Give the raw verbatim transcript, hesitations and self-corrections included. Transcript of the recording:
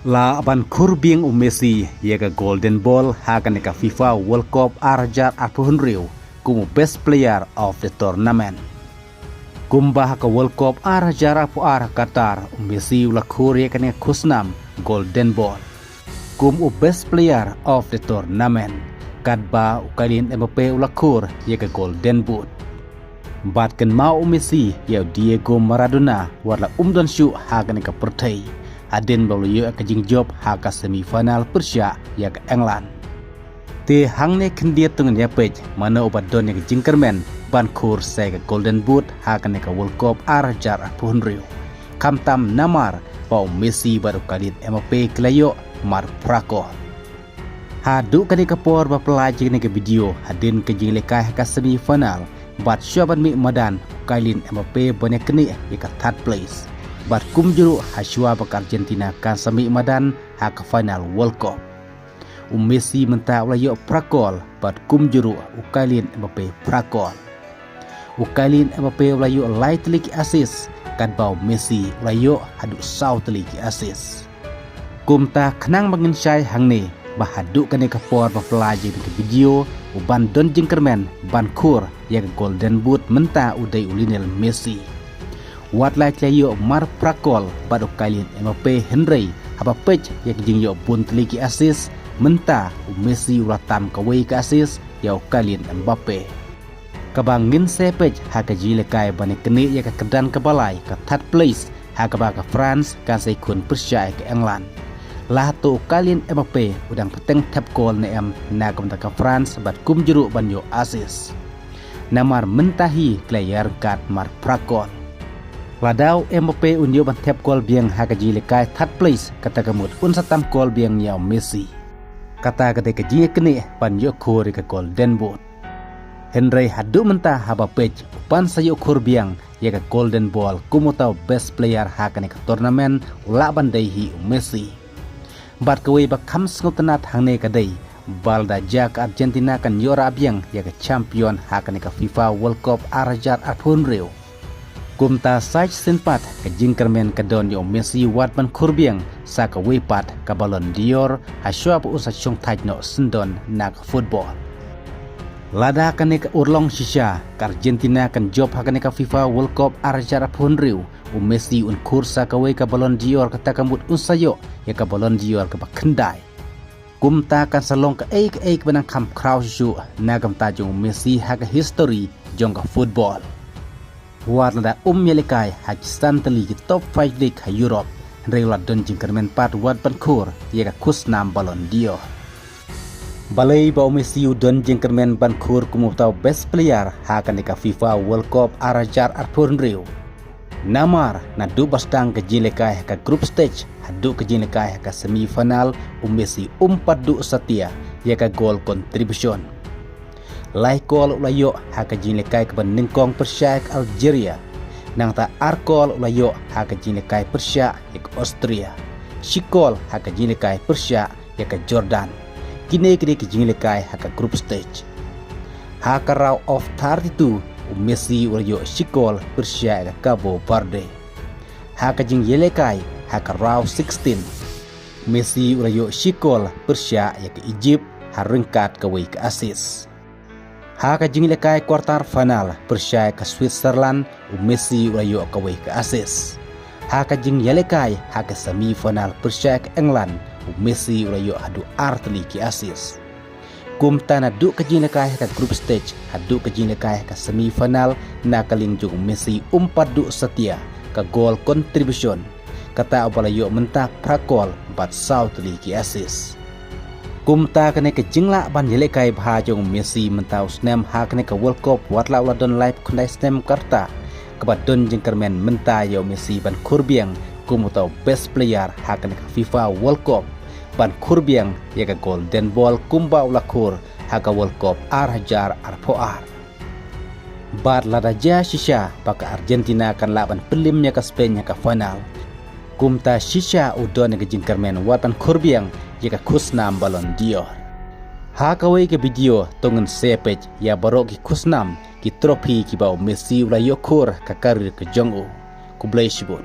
La ban khur biang u Messi ïa ka Golden Ball ha kane ka FIFA World Cup ar hajar arphew hynriew kum u Best Player of the Tournament. Kumba ha ka World Cup ar hajar arphew ar Qatar, u Messi u la khur ïa kane ka khusnam Golden Ball kum u Best Player of the Tournament, katba u Kylian Mbappe u la khur ïa ka Golden Boot. Bad kynmaw u Messi ïa u Diego Maradona wat la um don shuh ha kane ka pyrthei, hadien ba u la ïoh ïa ka jingjop ha ka semi final pyrshah ïa ka England. Te hangne khyndiat to ngin ïa peit mano uba don ïa ka jingkyrmen ban khur sa ïa ka Golden Boot ha kane ka World Cup ar hajar arphew hynriew. Khamtam namar ba u Messi bad u Kylian Mbappe ki la ïoh marphra kol. Haduh kane ka por ba pynlait ïa kane ka video, hadien ka jingïalehkai ha ka semi final bad shuwa ban mih madan, u Kylian Mbappe ban ïa knieh ïa ka third place. Bad kumjuh ruh hashuwa ba ka Argentina kan sa mih madan ha ka final World Cup, u Messi mynta u la ïoh phra kol bad kumjuh ruh u Kylian Mbappe phra kol. U Kylian Mbappe u la ïoh lai tylli ki assist, katba u Messi u la ïoh haduh saw tylli ki assist. Kumta khnang ba ngin shai hangne ba haduh kane ka por ba pynlait ïa kane ka video, uban don jingkyrmen ban khur ïa ka Golden Boot mynta u dei u Lionel Messi. Wat la ki la ïoh marphra kol bad u Kylian Mbappe, hynrei haba peit ïa ka jingïoh bun tylli ki assist, mynta u Messi u la tam kawei ka assist ïa u Kylian Mbappe. Kaba ngin sa peit ha ka jingïalehkai ban ïa knieh ïa ka kyrdan kaba lai, ka third place, ha kaba ka France kan sa ïakhun pyrshah ïa ka England. La hato u Kylian Mbappe u dang bteng thep kol ne em na ka bynta ka France bad kumjuh ruh ban ïoh assist? Namar mynta hi ki la ïaryngkat marphra kol. Lada u Mbappe un ïoh ban thep kol biang ha ka jingïalehkai third place, kata ka mut un sa tam kol biang ïa u Messi. Kata ka dei ka jingïaknieh ban ïoh khur ïa ka Golden Boot. Hynrei haduh mynta haba peit, u pan sa ïoh khur biang ïa ka Golden Ball kum uta u Best Player ha kane ka tournament, u lah ban dei hi u Messi. Bad kawei ba kham sngewtynnat hangne ka dei ba lada jia ka Argentina kan ïoh rah biang ïa ka champion ha kane ka FIFA World Cup ar hajar arphew hynriew. Kumta sa shisien pat ka jingkyrmen ka don ïa u Messi wat ban khur biang sa kawei pat ka Ballon d'Or hashuwa ba un sa shongthait noh syndon na ka football. Lada kane ka urlong shisha, ka Argentina kan jop ha kane ka FIFA World Cup ar hajar arphew hynriew, u Messi un khur sa kawei ka Ballon d'Or, kata ka mut un sa ïoh ïa ka Ballon d'Or kaba khyndai. Kumta kan sa long kaei kaei kaba nang kham khraw shuh shuh na ka bynta jong u Messi ha ka history jong ka football. Wat lada um ïalehkai ha ki san tylli ki top five league ha Europe, hynrei u la don jingkyrmen pat wat ban khur ïa ka khusnam Ballon d'Or. Balei ba u Messi u don jingkyrmen ban khur kum uta u Best Player ha kane ka FIFA World Cup ar hajar arphew hynriew? Namar naduh ba sdang ka jingïalehkai ha ka group stage haduh ka jingïalehkai ha ka semi final, u Messi um pat duh satia ïa ka goal contribution. Lai kol u la ïoh ha ka jingïalehkai kaba nyngkong pyrshah ïa ka Algeria. Nangta ar kol u la ïoh ha ka jingïalehkai pyrshah ïa ka Austria. Shi kol ha ka jingïalehkai pyrshah ïa ka Jordan. Kine ki dei ki jingïalehkai ha ka group stage. Ha ka round of thirty-two, u Messi u la ïoh shi kol pyrshah ïa ka Cabo Verde. Ha ka jingïalehkai ha ka round sixteen, Messi u la ïoh shi kol pyrshah ïa ka Egypt ha ryngkat kawei ka assist. Ha ka jingïalehkai quarter final pyrshah ïa ka Switzerland, u Messi u la ïoh kawei ka assist. Ha ka jingïalehkai ha ka semi final pyrshah ïa ka England, u Messi u la ïoh haduh ar tylli ki assist. Kumta naduh ka jingïalehkai ha ka group stage haduh ka jingïalehkai ha ka semi final, na ka liang jong u Messi um pat duh satia ka goal contribution. Kata uba la ïoh mynta phra kol bad saw tylli ki assist. Kumta kane ka jinglah ban ïalehkai bha jong u Messi mynta u snem ha kane ka World Cup, wat la u la don laiphew khyndai snem ka rta, kaba don jingkyrmen mynta ïa u Messi ban khur biang kum uta u Best Player ha kane ka FIFA World Cup, ban khur biang ïa ka Golden Ball kumba u la khur ha ka World Cup ar hajar arphew ar. Bad lada jia shisha ba ka Argentina kan lah ban pynlip ïa ka Spain ha ka final, kumta shisha u don ïa ka jingkyrmen wat ban khur biang ïa ka khusnam Ballon d'Or. Ha kawei ka video to ngin sa peit ïa baroh ki khusnam, ki trophy kiba u Messi u la ïoh khur ha ka career ka jong u. Khublei shibun.